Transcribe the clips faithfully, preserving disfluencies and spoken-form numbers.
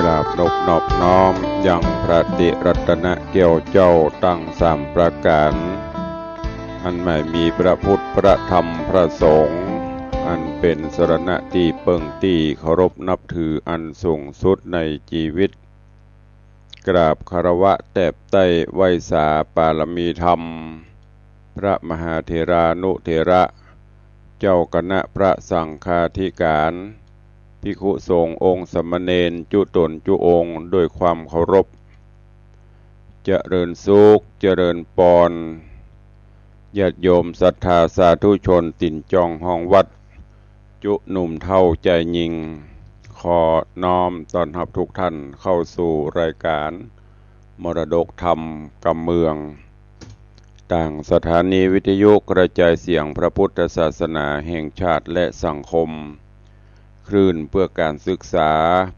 กราบนบนอบน้อมยังพระติรัตนแก้วเจ้าตังสามประก๋าน อันหมายมีพระพุทธ พระธรรม พระสงฆ์ อันเป๋นสรณะตี้เปิ้งตี้เคารพนับถืออันสูงสุดในจีวิต กราบคารวะแตบใต้ไหว้สาปารมีธรรม พระมหาเถรานุเถระ เจ้าคณะพระสังฆาธิการ ภิกขุสงฆ์องค์สามเณรจุ๊ต๋นจุ๊องค์ด้วยความเคารพ เจริญสุข เจริญปอน ญาติโยมศรัทธาสาธุชนตี๋นจ้องฮ้องวัด จุ๊หนุ่มเฒ่าจายญิง ขอน้อมต้อนฮับทุกท่านเข้าสู่รายการมรดกธรรมกำเมือง ตางสถานีวิทยุกระจายเสียงพระพุทธศาสนาแห่งชาติและสังคม คลื่นเพื่อการศึกษา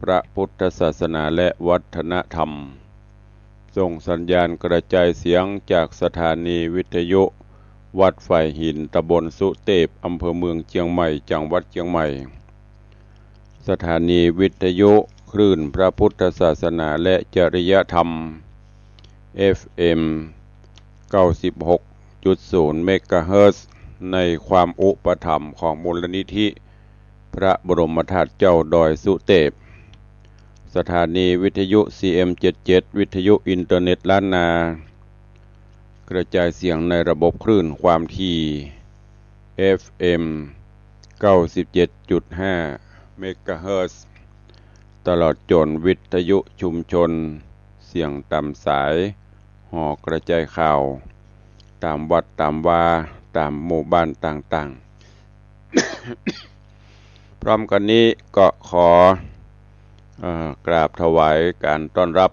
พระพุทธศาสนาและวัฒนธรรม ส่งสัญญาณกระจายเสียงจากสถานีวิทยุวัดฝายหิน ตำบลสุเตพ อำเภอเมืองเจียงใหม่ จังหวัดเจียงใหม่ สถานีวิทยุคลื่นพระพุทธศาสนาและจริยธรรม เอฟเอ็ม เก้าสิบหกจุดศูนย์ เมกะเฮิรตซ์ ในความอุปถัมภ์ของมูลนิธิพระบรมธาตุเจ้าดอยสุเตพ สถานีวิทยุ ซีเอ็ม เจ็ดเจ็ด วิทยุอินเทอร์เน็ตล้านนา กระจายเสียงในระบบคลื่นความถี่ เอฟเอ็ม เก้าสิบเจ็ดจุดห้า เมกะเฮิรตซ์ ตลอดจ๋นวิทยุชุมชน เสียงต๋ามสาย หอกระจายข่าว ต๋ามวัดต๋ามวา ต๋ามหมู่บ้านต่างๆ พร้อมกั๋นนี้ก็ขอ เอ่อ กราบถวายการต้อนรับ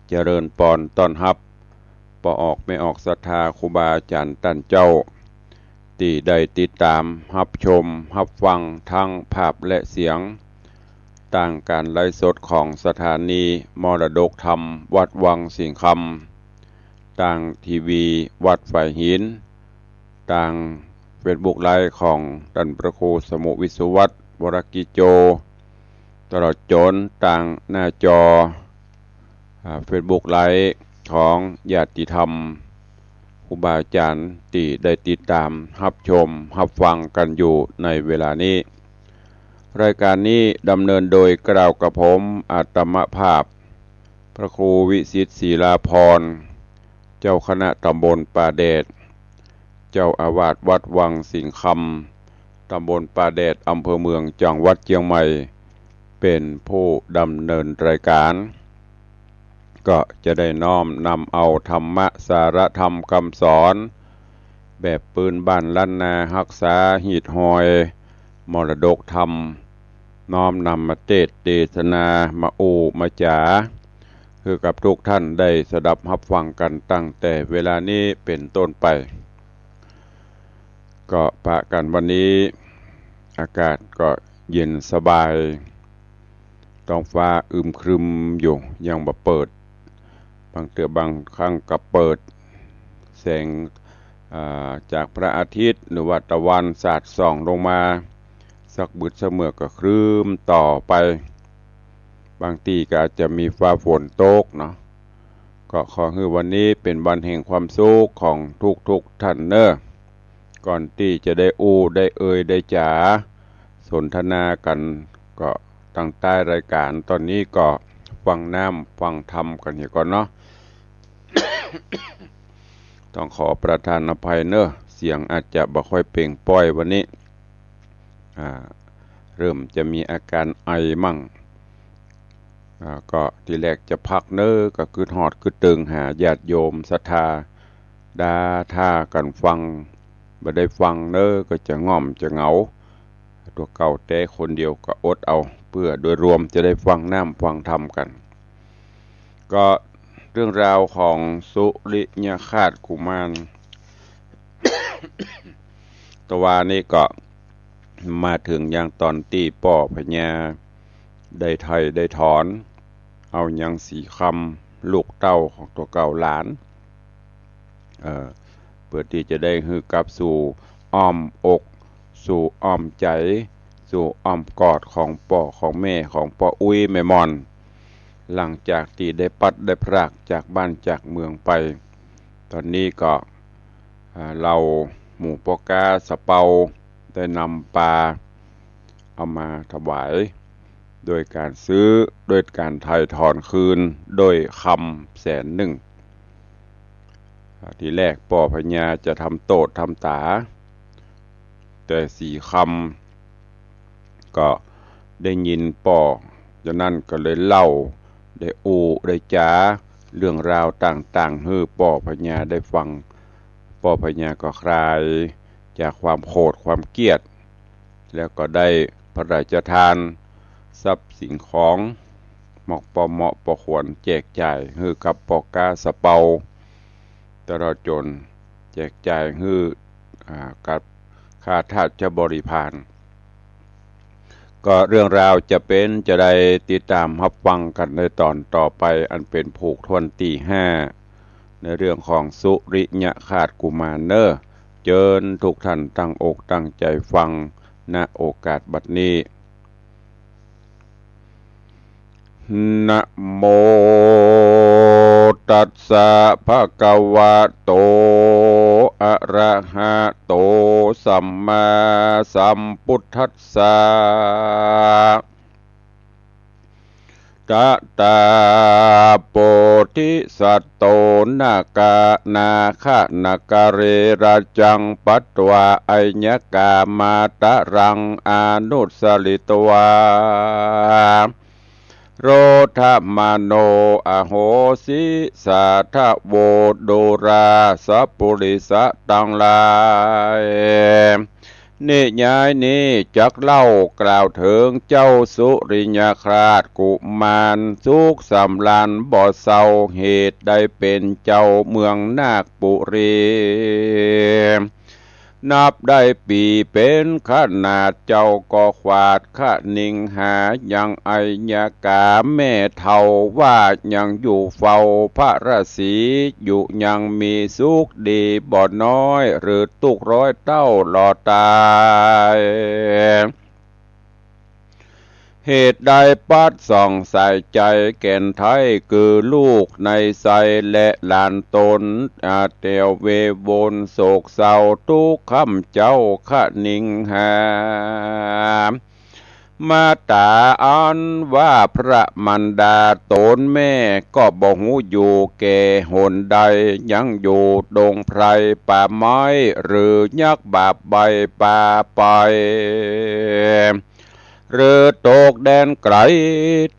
เจริญปอนต้อนฮับ ป้อออกแม่ออกศรัทธาครูบาอาจ๋ารย์ต้านเจ้า ตี้ได้ติดต๋ามฮับชมฮับฟังตางภาพและเสียง ตางก๋านไลฟ์สดของสถานีมรดกธรรมวัดวังสิงห์คำ ตางทีวีวัดฝายหิน ตางเฟซบุ๊กไลฟ์ของต้านพระครูสมุห์ วิศวัฒน์ วรกิจโจ ตลอดจ๋นตางหน้าจอ อ่า เฟซบุ๊กไลฟ์ของญาติธรรม ครูบาอาจ๋ารย์ตี้ได้ติดต๋ามฮับชมฮับฟังกั๋นอยู่ในเวลานี้ รายการนี้ดำเนินโดยเกล้ากระผมอาตมาภาพ พระครูวิสิทธิ์ ศิลาภรณ์ เจ้าคณะตำบลป่าแดด เจ้าอาวาสวัดวังสิงห์คำ ตำบลป่าแดด อำเภอเมือง จังหวัดเจียงใหม่ เป๋นผู้ดำเนินรายการ ก็จะได้น้อมนำเอาธรรมะสาระธรรมกำสอน แบบปื้นบ้านล้านนา ฮักษาฮีตฮอยมรดกธรรม น้อมนำมาเตสน์เตสนา มาอู้มาจ๋า หื้อกับทุกท่านได้สดับฮับฟังกั๋นตั้งแต่เวลานี้เป๋นต้นไป ก็ปะกั๋นวันนี้ อากาศก็เย็นสบาย ต๊องฟ้าอึมครึมอยู่ ยังบ่เปิด บางเตื้อบางครั้งก็เปิด แสง อ่า จากพระอาทิตย์หรือว่าตะวันสาดส่องลงมา สักบึดสะเมือกก็ครึ้มต่อไป บางตี้ก็อาจจะมีฟ้าฝนตกเนาะ ก็ขอหื้อวันนี้เป๋นวันแห่งความสุขของทุกๆ ท่านเน่อ ก่อนตี้จะได้อู้ได้เอ่ยได้จ๋า สนทนากั๋น ก็ตังใต้รายการ ต๋อนนี้ก็ฟังน้ำฟังธรรมกั๋นเหียก่อนเนาะ ต้องขอประทานอภัยเน่อ เสียงอาจจะบ่ค่อยเปล่งปร้อยวันนี้ อ่า เริ่มจะมีอาการไอมั่ง อ่า ก็ตี้แรกจะพักเน่อ ก็กึ๊ดฮอดกึ๊ดเติงหาญาติโยมศรัทธา ดาท่ากั๋นฟัง บ่ได้ฟังเน่อ ก็จะง่อมจะเหงา ตั๋วเก่าแต๊คนเดียวก็อดเอา เปื้อโดยรวมจะได้ฟังน้ำฟังธรรมกั๋น ก็เรื่องราวของสุริยคราสกุมาร ตะวานี้ก็มาเถิงยังต๋อนตี้ป้อพญาได้ไถ่ได้ถอน เอายังสีคำลูกเต้าของตั๋วเก่าหลาน เอ่อ เปื้อตี้จะได้หื้อกลับสู่อ้อมอก สู่อ้อมใจ๋ ส อยู่อ้อมกอดของป้อของแม่ของป้ออุ๊ยแม่หม่อน หลังจากตี้ได้ปลัดได้พรากจากบ้านจากเมืองไป ต๋อนนี้ก็ อ่า เฮาหมู่ป้อก๊าสะเปาได้นำปาเอามาถวาย โดยก๋านซื้อ โดยก๋านไถ่ถอนคืน โดยกำแสนนึ่ง อ่า ทีแรกป้อพญาจะทำโต้ษทำต๋า แต่สี่กำ ก็ได้ยินป้อ จากนั้นก็เลยเล่า ได้อู้ได้จ๋าเรื่องราวต่างๆ หื้อป้อพญาได้ฟัง ป้อพญาก็คลายจากความโขดความเกลียด แล้วก็ได้พระราชทานทรัพย์สิ่งของ เหมาะปอเหมาะปอควรแจกจ่ายหื้อกับป้อก๊าสะเปา ตลอดจ๋นแจกจ่ายหื้อ อ่า กับข้าทาสบริพาร ก็เรื่องราวจะเป๋นจาใด ติดต๋ามฮับฟังกั๋นในต๋อนต่อไป อันเป๋นผูกถ้วนตี้ห้า ในเรื่องของสุริยคราชกุมารเน่อ เจิญทุกท่านตั้งอกตั้งใจ๋ฟัง ณ โอกาสบัดนี้ นะโม ตัสสะ ภะคะวะโต อะระหะโต สัมมาสัมพุทธัสสะ ตะถา โพธิสัตโต นาคะ นาคะ นาคะเรระจัง ปัตวา อัญญกามาตะรัง อนุสริตวา โรธมะโน อโหสิ สาธะโว ดูราสะปุริสะตังหลาย นิยายนี้จักเล่ากล่าวเถิงเจ้าสุริยคราชกุมาร สุขสำราญบ่เศร้า เหตุได้เป๋นเจ้าเมืองนาคบุรี นับได้ปี๋เป๋นขนาด เจ้าก็ขวาดคะนิงหายังอัญญกาแม่เฒ่า ว่ายังอยู่เฝ้าพระราศีอยู่ ยังมีสุขดีบ่น้อย หรือตุ๊กร้อยเต้าหล่อต๋าย เหตุได้ปัดส่องใส่ใจ๋แก่นไท้ คือลูกในไส้และหลานต๋น อาเตียวเววนโศกเศร้าทุกค่ำ เจ้าคะนิงหา มาต๋าอันว่าพระมารดาต๋นแม่ ก็บ่ฮู้อยู่แก่หนใด ยังอยู่ดงไพรป่าไม้ หรือยักษ์บาบใบป่าไป หรือตกแดนไก๋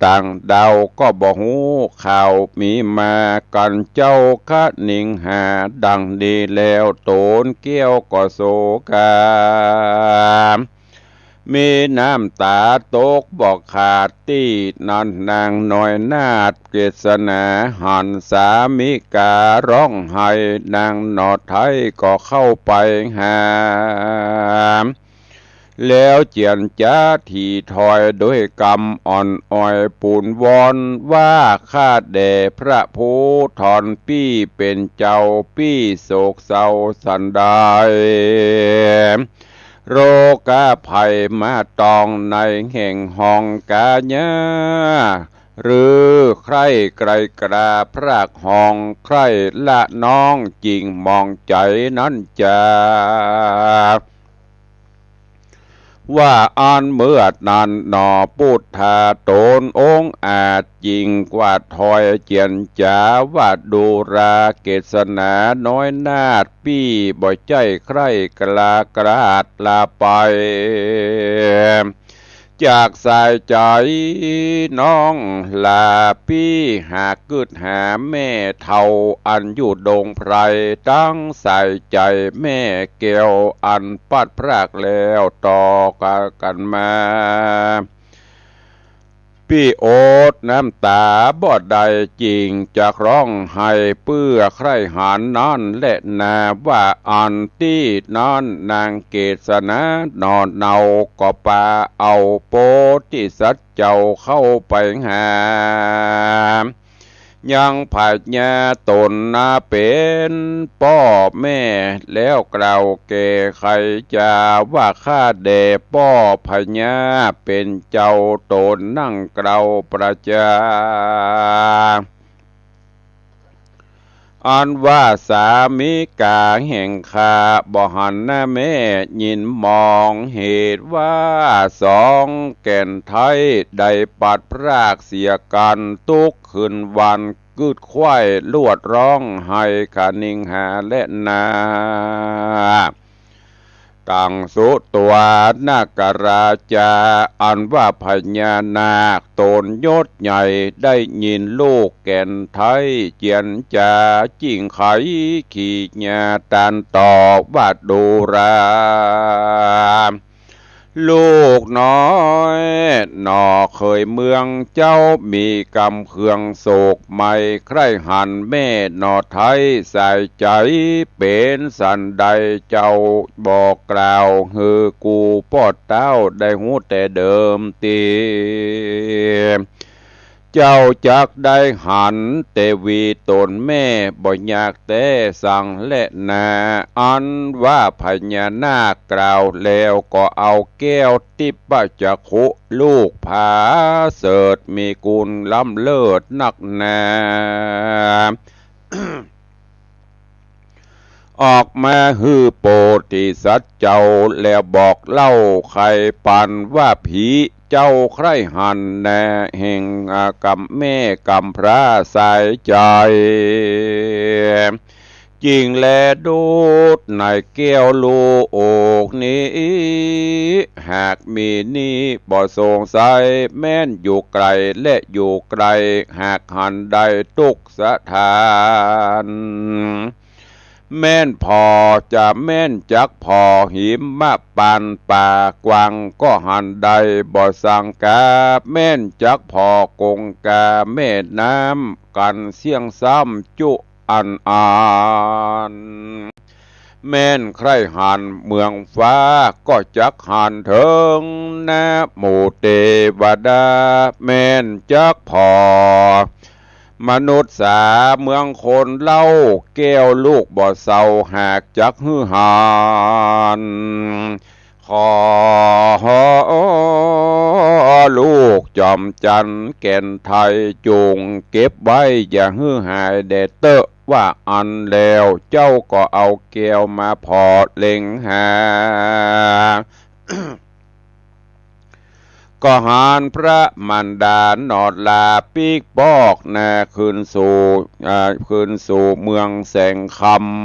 ต่างดาว ก็บ่ฮู้ข่าวมีมา กั๋นเจ้าคะนิงหา ดังนี้แล้วต๋นเกี้ยวก็โศกา มีน้ำต๋าตกบ่ขาด ตี้นั้นนางน้อยนาถเกศนา หันสามิการ้องไห้ นางหน่อไท้ก็เข้าไปหา แล้วเจียรจ๋าถี่ถ้อย ด้วยกำอ่อนอ้อยปูนวอน ว่าข้าแด่พระผู้ถอนปี้เป๋นเจ้า ปี้โศกเศร้าสันใด โรคาภัยมาตองในแห่งห้องกายา หรือใคร่ไกลกราพรากห้อง ใคร่ละน้องจิ่งมองใจ๋นั้นจา ว่าอันเมื่อนั้นหน่อ ปุทธาต๋นองค์อาจ จิ่งกว่าถ้อยเจียรจ๋า ว่าดูราเกศนาน้อยนาถ ปี้บ่ใจ้ใคร่กล้ากราดลาไป จากสายใจ๋น้องลา ปี้หากกึ๊ดหาแม่เฒ่า อันอยู่ดงไพร ตึงสายใจ๋แม่แก้ว อันปัดพรากแล้วต่อกั๋นมา ปี้อดน้ำต๋าบ่ได้ จิ่งจักฮ้องไห้เปื้อใคร่หันนั้นแลนา ว่าอันตี้นั้นนางเกศนาหน่อเนา ก็ปาเอาโพธิสัตว์เจ้าเข้าไปหา เ ยังพญาต๋นนาเป๋นป้อแม่ แล้วกล่าวแก่ใครจ๋าว่า ข้าแด่ป้อพญาเป๋นเจ้า ต๋นนั่งเกลาประจา อันว่าสามิก๋าแห่งข้า บ่หันนาแม่ยินมอง เหตุว่าสองแก่นไท้ ได้ปัดพรากเสียกั๋น ตุ๊กคืนวัน กึ๊ดไขว้ลวดฮ้องไห้ คะนิงหาแลนา ตังสุตวานาคราจา อันว่าพญานาคต๋นยศใหญ่ ได้ยินลูกแก่นไท้เจียนจ๋า จิ่งไขขี่ญาตานตอบว่า ดูรา ลูกน้อยหน่อเขยเมืองเจ้า มีกำเคืองโศกใหม่ ใคร่หันแม่หน่อไท้สายใจ๋ เป๋นสันใดเจ้าบ่กล่าว หื้อกูป้อเต้าได้ฮู้แต่เดิมตี้ เจ้าจักได้หันแต่วีต๋นแม่ บ่ยากแต๊สังแลนา อันว่าพญานาคกล่าวแล้ว ก็เอาแก้วทิพจักขุ ลูกผาเสริฐมีกุณล้ำเลิศนักหนา ออกมาหื้อโปธิสัตว์เจ้า แล้วบอกเล่าไขปันว่า ผีเจ้าใคร่หันนา แห่งกำแม่กำพร้าสายใจ๋ จิ่งแลดูในแก้วลูกนี้ หากมีนี้บ่สงสัย แม่นอยู่ไก๋และอยู่ใก้ หากหันได้ตุ๊กสถาน แม่นผ่อจะแม่นจักผ่อหิมะปานป่ากว้าง ก็หันได้บ่สังกา แม่นจักผ่อกงกาแม่น้ำกั๋นเสี้ยงซ้ำจุอันอัน แม่นใคร่หันเมืองฟ้า ก็จักหันเถิงนะหมู่เตวดา แม่นจักผ่อ มนุษย์สาเมืองคนเล่า แก้วลูกบ่เศร้าหากจักหื้อหัน ขอลูกจอมจันทร์แก่นไท้ จุ่งเก็บไว้อย่าหื้อหายแด่เต๊อะ ว่าอั้นแล้ว เจ้าก็เอาแก้วมาผ่อเล็งหา ก็หันพระมารดาหน่อลาปิ๊กปอกหน้าคืนสู่ อ่า คืนสู่เมืองแสงค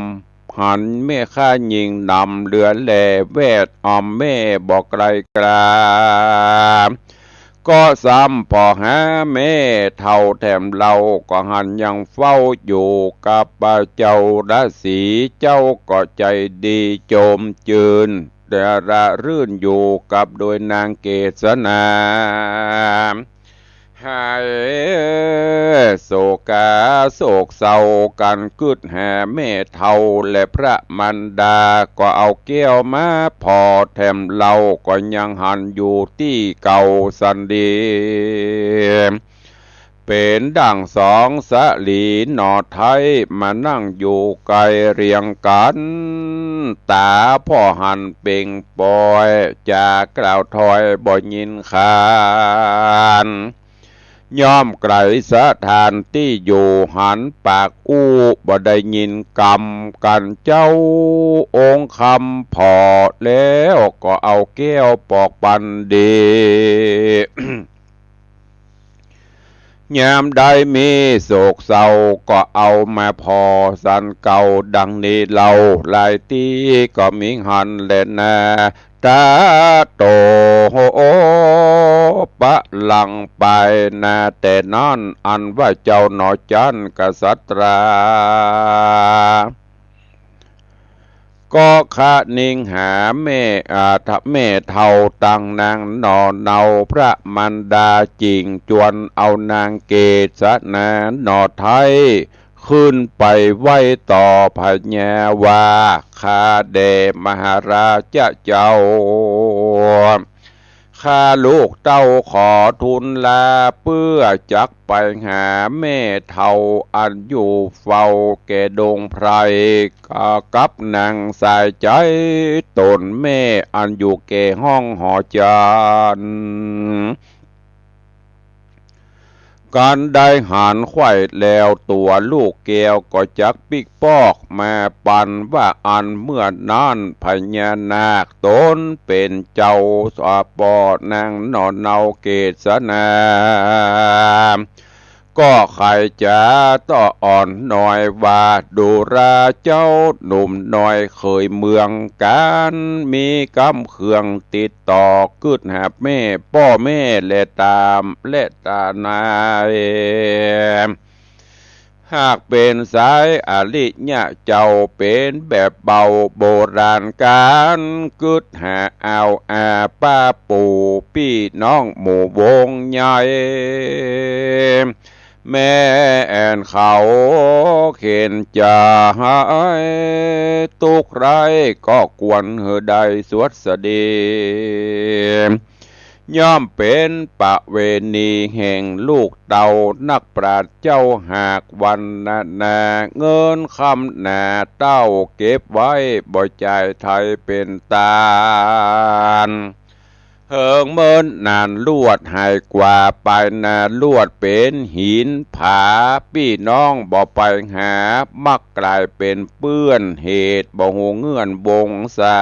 ำ หันแม่ข้ายิ่งนำเรือแล่แวดอ้อมแม่บ่ไกลกลา ก็ซ้ำผ่อหาแม่เฒ่าแถมเล่า ก็หันยังเฝ้าอยู่กับเจ้าราศี เจ้าก็ใจ๋ดีจมจื้น แต่ระรื่นอยู่กับโดยนางเกศนา หายโศกาโศกเศร้ากั๋นกึ๊ดหาแม่เฒ่า และพระมารดาก็เอาแก้วมาผ่อแถมเล่า ก็ยังหันอยู่ตี้เก่าสันดี เป๋นดั่งสองสะหลีหน่อไท้ มานั่งอยู่ใก้เรียงกั๋น ต๋าผ่อหันเป่งปอย จากล่าวถ้อยบ่ยินขาน ย่อมไก๋สถานตี้อยู่ หันปากอู้บ่ได้ยินกำกั๋น เจ้าองค์คำผ่อแล้ว ก็เอาแก้วปอกปันดี ยามใดมีโศกเศร้าก็เอามาผ่อสันเก่าดังนี้เล่า หลายตี้ก็มีหันแลนา ต๋าโตปะลังไปนาแต่นั้น อันว่าเจ้าหน่อจันทร์กษัตรา ก็คะนิงหาแม่ อ่า แม่เฒ่าตังนางหน่อเนา พระมารดาจิ่งจวนเอานางเกศนาหน่อไท้ ขึ้นไปไหว้ต่อพญาว่า ข้าแด่มหาราชเจ้า ข้าลูกเต้าขอทูลลา เปื้อจักไปหาแม่เฒ่าอันอยู่เฝ้าแก่ดงไพร กับนางสายใจ๋ต๋นแม่อันอยู่แก่ห้องหอจันทน์ กันได้หันใค่แล้วตั๋วลูกแก้วก็จักปิ๊กปอกมาปันว่า อันเมื่อนั้นพญานาคต๋นเป๋นเจ้า สาปอนางหน่อเนาเกศนา ก็ใค่จะต้ออ่อนน้อยว่า ดูราเจ้าหนุ่มน้อยเขยเมืองกาญ มีกำเคืองติดต่อกึ๊ดหาแม่ ป้อแม่แลต๋าม แลต๋านา หากเป๋นสายอริยะเจ้า เป๋นแบบเบาโบราณกาล กึ๊ดหาเอาอาป้าปู่ปี้น้องหมู่วงใหญ่ แม่นเขาเข็ญใจ๋ตุ๊กข์ร้าย ก็ควรหื้อได้สวัสดี ย่อมเป๋นประเวณีแห่งลูกเต้านักปราชญ์เจ้า หากวันนานาเงินคำหนาเต้าเก็บไว้ บ่จ่ายไถ่เป๋นตาน เหิงเมินนานลวดหายกว่า ปายนาลวดเป๋นหินผา ปี้น้องบ่ไปหา มักก๋ายเป๋นเปื้อนเหตุ บ่ฮู้เงื่อนวงศา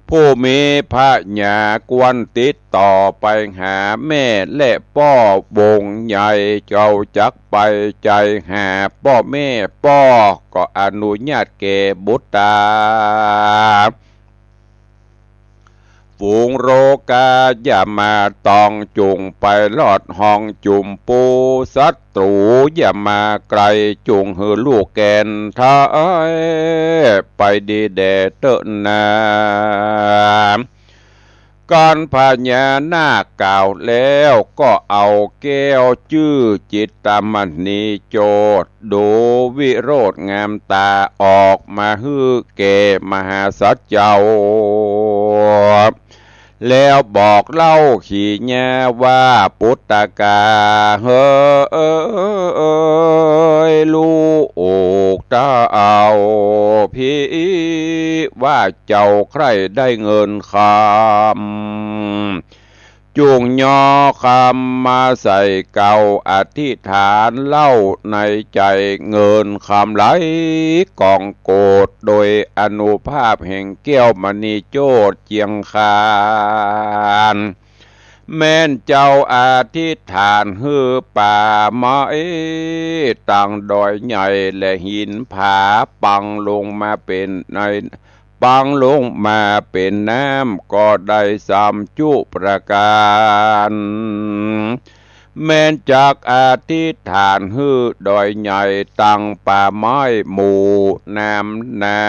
ผู้มีพญาควรติดต่อไปหาแม่และป้อวงใหญ่ เจ้าจักไปใจ๋หาป้อแม่ ป้อก็อนุญาตแก่บุตรา ฝูงโรคาอย่ามาต้อง จุ่งไปลอดห้องจุ่มปู ศัตรูอย่ามาใก้ จุ่งหื้อลู่แก่นไถ่ไปดีแด่เต๊อะนา กันพญานาคกล่าวแล้วก็เอาแก้วจื้อจิตตมณีโจทย์ ดูวิโรจน์งามต๋าออกมาหื้อแก่มหาสัตว์เจ้า แล้วบอกเล่าขีญาว่า ปุตตะกาเฮย ลูกเต้าพี่ ว่าเจ้าใคร่ได้เงินคำ จุ่งยอคำมาใส่เกล้า อธิษฐานเล่าในใจ๋ เงินคำไหลกองโกฏ โดยอานุภาพแห่งแก้วมณีโจทย์เจียงคาน แม่นเจ้าอธิษฐานหื้อป่าไม้ตังดอยใหญ่และหินผา ปังลงมาเป๋นใน ปังลงมาเป๋นน้ำก็ได้สามจุประก๋าน แม่นจักอธิษฐานหื้อดอยใหญ่ตังป่าไม้หมู่น้ำนา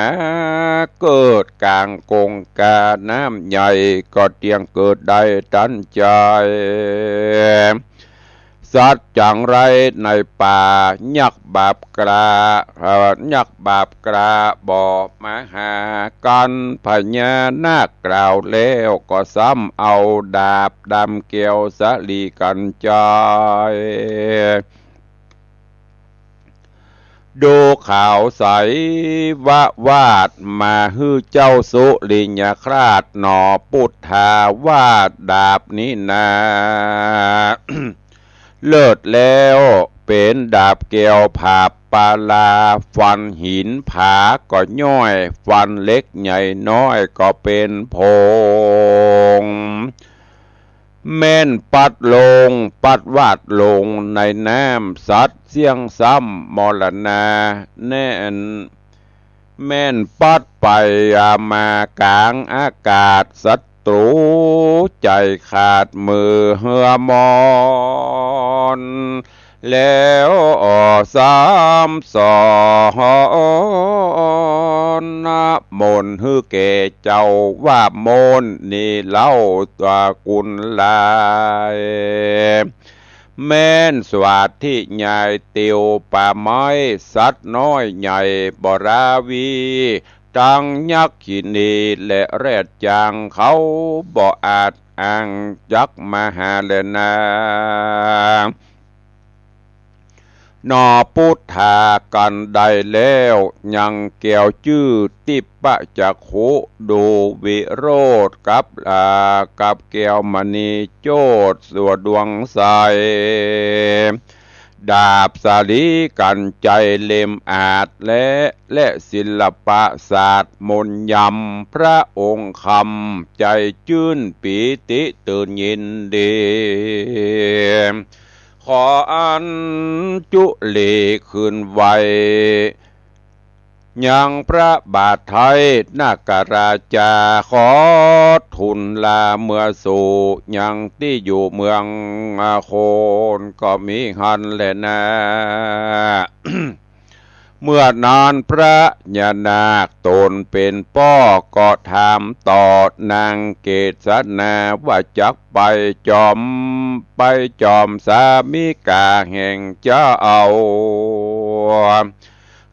เกิดก๋างกงกาน้ำใหญ่ก็เตียงเกิดได้ตันใจ๋ สัตว์จังไรในป่า ยักษ์บาปกล้า เอ่อ ยักษ์บาปกล้าบ่มาหา กันพญานาคกล่าวแล้วก็ซ้ำเอาดาบดำแก้วสาลีกัญชัย ดูขาวใสวะวาดมาหื้อเจ้าสุริยคราชหนอ ปุทธาว่าดาบนี้นา เลิศแล้วเป๋นดาบแก้วผาบปาลา ฟันหินผาก็ย่อย ฟันเหล็กใหญ่น้อยก็เป๋นผง แม่นปัดลง ปัดวาดลงในน้ำ สัตว์เสี้ยงซ้ำมรณา แน่น แม่นปัดไปมากลางอากาศ ศัตรูใจ๋ขาดมือเหือมอน แล้วซ้ำสอนมนต์หื้อแก่เจ้าว่า มนต์นี้เล่าต๋วกุลลาย แม่นสวัสดิยายติวป่าไม้ สัตว์น้อยใหญ่บ่ราวี ตังยักขินีและแรดจ๋าง เขาบ่อาจอ้างจักมาหาแลนา หนอปุทธากันได้แล้ว ยังแก้วจื้อทิพพจักขุ ดูวิโรธกับ อ่า กับแก้วมณีโจทย์ สัวดวงใส ดาบสาลีกัญไชยเล่มอาจ และ และศิลปะศาสตร์มนต์ยำ พระองค์คำใจ๋จื้นปีติตื่นยินดี ขออัญจุลีขึ้นไหว้ ยังพระบาทไท้นาคราชา ขอทูลลาเมือสู่ ยังตี้อยู่เมืองโคน ก็มีหั้นแลนา เมื่อนั้นพญานาคตนเป๋นป้อ ก็ถามต่อนางเกศนาว่า จักไปจอม ไปจอมสามิกาแห่งเจ้า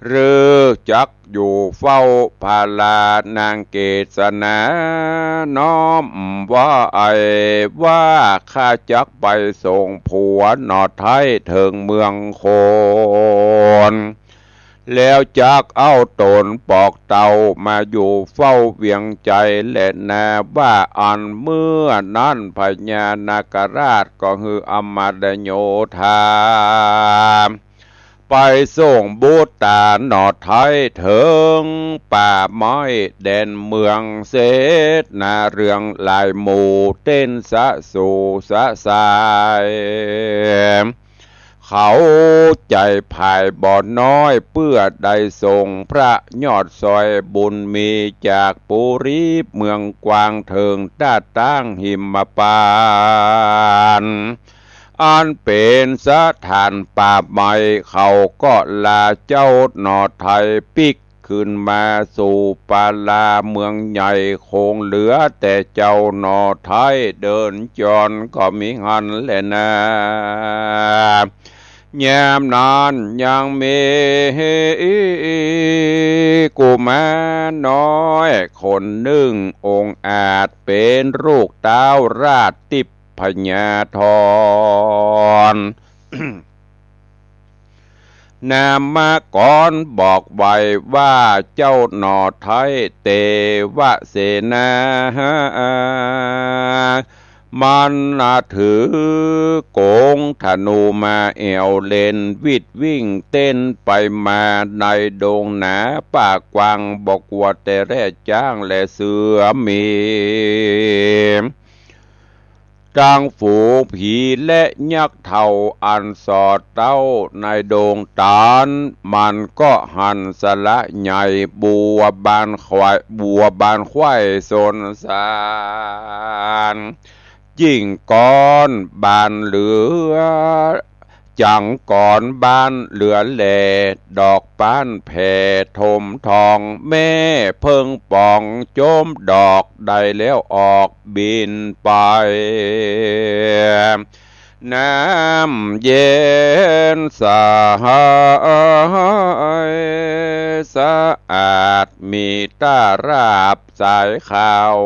หรือจักอยู่เฝ้าภารา นางเกศนาน้อมว่าไอ ว่าข้าจักไปส่งผัวหน่อไท้เถิงเมืองโคน แล้วจักเอาต๋นปอกเต้ามาอยู่เฝ้าเวียงใจ๋แลนา ว่าอั้น เมื่อนั้นพญานาคราชก็หื้ออมาตยโยธา ไปส่งบุตราหน่อไท้เถิงป่าไม้แดนเมืองเสนา เรืองหลายหมู่เต้นสะสู่สะสาย เขาใจ๋ผายบ่น้อย เปื้อได้ส่งพระยอดซอยบุญมี จากปุรีเมืองกวางเถิงต้าตั้งหิมพานต์ อันเป๋นสถานป่าไม้ เขาก็ลาเจ้าหน่อไท้ปิ๊กขึ้นมาสู่ปาราเมืองใหญ่ คงเหลือแต่เจ้าหน่อไท้เดินจรก็มีหั้นแลนา ยามนั้นยังมีกุมารน้อยคนนึ่งองอาจ เป๋นลูกต้าวราชทิพยธร นามกรบอกไว้ว่า เจ้าหน่อไท้เตวเสนา มันถือกงธนูมาแอ่วเล่น วิดวิ่งเต้นไปมาในดงหนาป่ากว้าง บ่กั๋วแต่แรดจ๊างและเสือหมี ตังฝูงผีและยักษ์เฒ่าอันสอดเต๊าในดงต๋าน มันก็หันสละใหญ่ บัวบานควาย บัวบานควายสนสาร จิ่งกอนบานเหลือ จังกอนบานเหลือแล ดอกป๊านแผ่ถมทอง แม่เพิ่งป่องโจมดอก ได้แล้วออกบินไป น้ำเย็นใสสะอาด มีตาราบสายขาว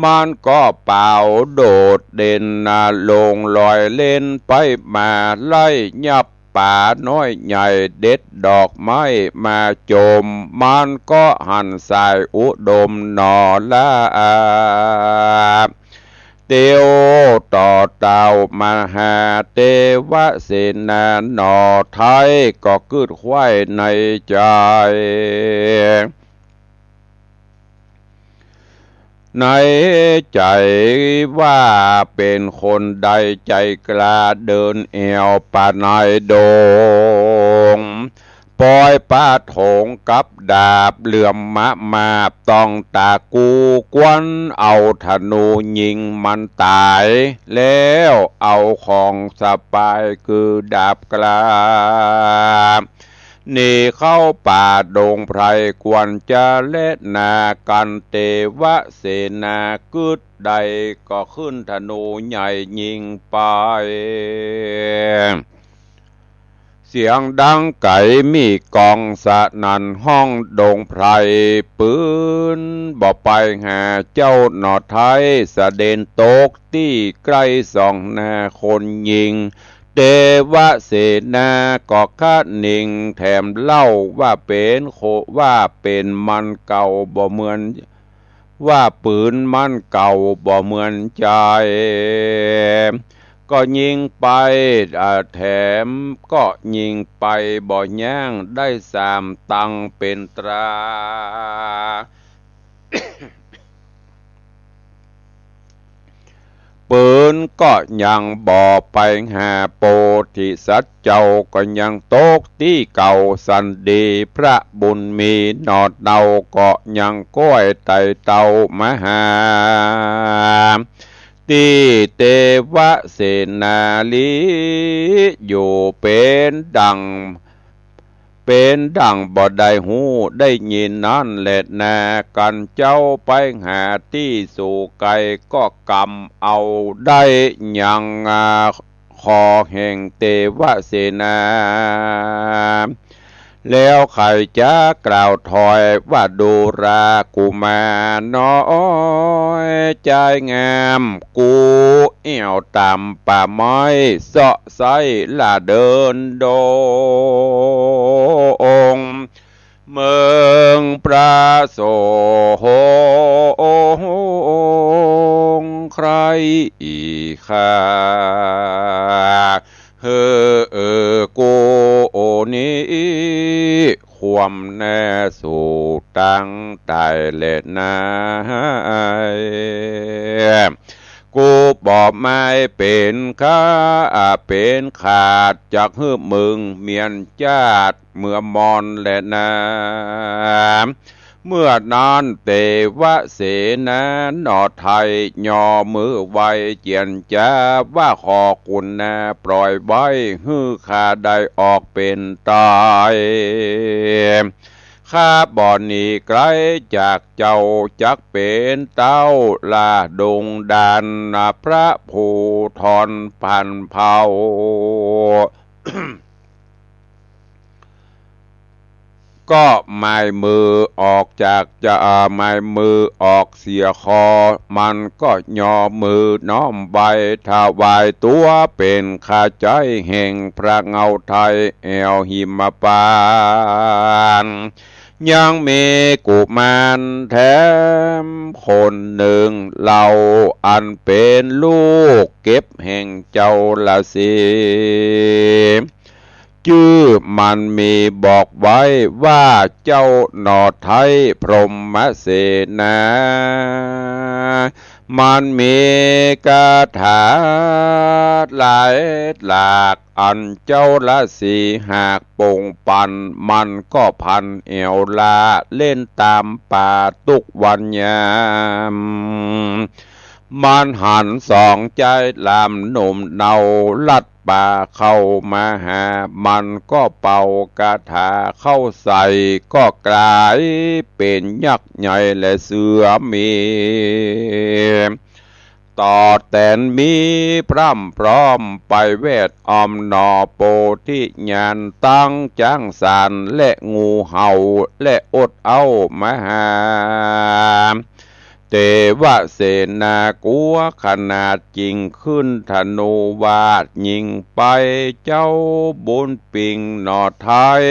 มันก็เป๋าโดดเด่นนา ลงลอยเล่นไปมา ไล่ยับป๋าน้อยใหญ่ เด็ดดอกไม้มาโจม มันก็หันสายอุดมหน่อละอา เตียวต่อเต้ามหาเตวเสนาหน่อไท้ ก็กึ๊ดใคว่ในใจ๋ ในใจ๋ว่า เป๋นคนใดใจ๋กล้า เดินแอ่วป่าในดง ปอยปาถงกับดาบเหลื่อมมะมาบ ต้องตากู ควรเอาธนูยิงมันต๋าย แล้วเอาของสะปายคือดาบกล้า หนีเข้าป่าดงไพร ควรจะแลนา กันเตวเสนากึ๊ดได้ ก็ขึ้นธนูใหญ่ยิงไป เสียงดังไก๋มี้ก้องสนั่นฮ้องดงไพร่ ปืนบ่ไปหาเจ้าหนอไทย สะเด็นตกตี้ใก้สองหน้าคนยิง เตวะเสนาก็คะนิ่ง แถมเล่าว่าเป๋นโค ว่าเป๋นมันเก่าบ่เหมือน ว่าปืนมันเก่าบ่เหมือนใจ๋ ก็ยิงไป อ่า แถมก็ยิงไปบ่ยั้ง ได้สามตังเป๋นตรา ปืนก็ยังบ่ไปหา โพธิสัตว์เจ้าก็ยังตกตี้เก่า สันดีพระบุญมีหนอเนาก็ยังก้อยไต่เต้ามาหา ตี้เตวะเสนาลี อยู่เป๋นดั่ง เป๋นดั่งบ่ได้ฮู้ได้ยินนั้นแลนา กันเจ้าไปหาตี้สู่ไก๋ ก็กำเอาได้ยัง อ่า คอแห่งเตวะเสนา แล้วใค่จะกล่าวถอยว่า ดูรากุมารน้อยจายงาม กูแอ่วต๋ามป่าไม้ เซาะไซ้ละเดินดง เมืองประสงค์ใคร่ข้า หื้อกูนี้ ความแน่สู่ตังต๋ายแลนา กูบ่ไม้เป๋นข้าเป๋นขาด จักหื้อมึงเมียนจาติเมื่อมอนแลนา เมื่อนั้นเตวะเสนาหนอไทย ยอมือไหว้เจียรจาว่า ขอคุณนาปล่อยไว้ หื้อข้าได้ออกเป๋นต๋าย ข้าบ่หนีไก๋ จากเจ้า จักเป๋นเต้าละดงดัน พระผู้ทอนผันเผ่า ก็ไม้มือออกจากจะ ไม้มือออกเสียคอ มันก็ยอมือน้อมไหว้ ถวายตั๋วเป๋นข้าใจ๊แห่งพระเงาไทย แอ่วหิมปาน ยังมีกุมารแถมคนนึ่งเล่า อันเป๋นลูกเก็บแห่งเจ้าราศี จื้อมันมีบอกไว้ว่า เจ้าหนอไทยพรหมเสนา มันมีคาถาหลายหลาก อันเจ้าราศีหากปงปัน มันก็พันแอ่วละ เล่นต๋ามป่าตุ๊กวันยาม มันหันสองใจ๊หลามหนุ่มเนา ลัดป่าเข้ามาหา มันก็เป่าคาถาเข้าใส่ ก็ก๋ายเป๋นยักษ์ใหญ่และเสือมี ต่อแตนมีพร่ำพร้อมไปแวดอ้อมหนอ โพธิญาณตังจ๊างสารและงูเห่า และอดเอามหา เตวะเสนากั๋วขนาด จิ่งขึ้นธนูวาดยิงไป เจ้าบุญปิงหนอไทย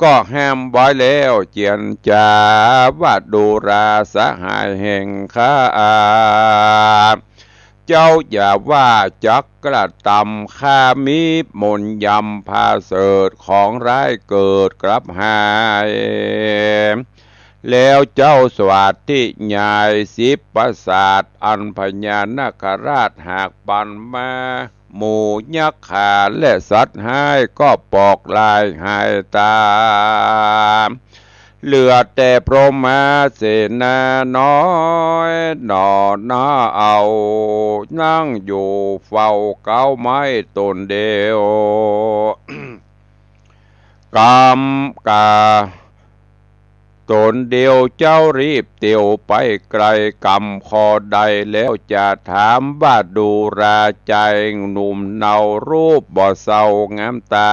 ก็ห้ามไว้แล้วเจียรจาว่า ดูราสหายแห่งข้า เจ้าอย่าว่าจักกระตำ ข้ามีมนต์ยำผาเสริฐ ของร้ายเกิดกลับหาย แล้วเจ้าสวัสดิยายสิบประสาท อันพญานาคราชหากปันมา หมู่ยักขาและสัตว์ฮ้ายก็ปอกลายหายต๋า เหลือแต่พรหมเสนาน้อยหนอนาเอา นั่งอยู่เฝ้าเก๊าไม้ต๋นเดียว กำกา ต๋นเดียวเจ้ารีบเตียวไปไกล กำข้อใดแล้วจะถาม ว่าดูราใจ๋หนุ่มเนา รูปบ่เซางามต๋า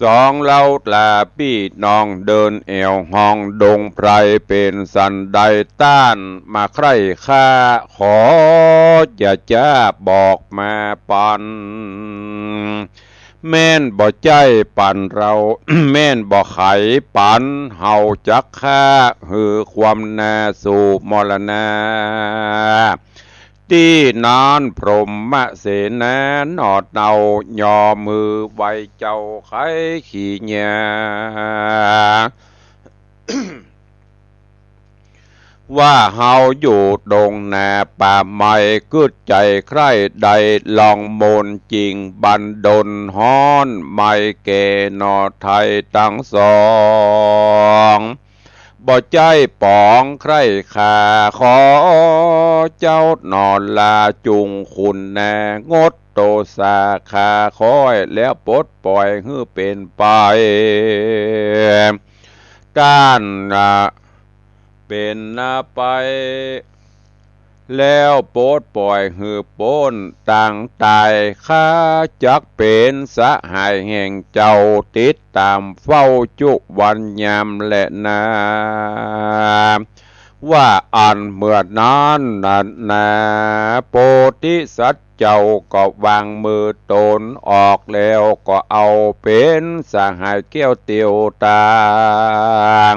สองเล่าต๋าปี้น้อง เดินแอ่วห้องดงไพร เป๋นสันใดต้านมาใคร่ข้า ขอจะจ้าบอกมาปัน แม่นบ่ใจ้ปันเฮา แม่นบ่ไขปันเฮาจักฆ่า หื้อความนาสู่มรณา ตี้นั้นพรหมเสนา หนอเนายอมือไหว้เจ้าไขขี้เหีย ว่าเฮาอยู่ดงนาป่าไม้ กึ๊ดใจ๋ใคร่ได้ลองมนต์ จิ่งบันดลฮ้อนไหม้แก่หน่อไทยตังสอง บ่ใจ้ป๋องใคร่ข้า ขอเจ้าหน่อลาจุ่งคุณนา งดโตสาข้าค่อย แล้วปลดป่อยหื้อเป๋นไป ต้าน เป๋นนาไป แล้วปลดป่อยหื้อป๊นตางต๋าย ข้าจักเป๋นสหายแห่งเจ้า ติดต๋ามเฝ้าจุวันยามแลนา ว่าอั้นเมื่อนั้นนา โพธิสัตว์เจ้าก็วางมือต๋นออก แล้วก็เอาเป๋นสหายแก้วเตียวตาง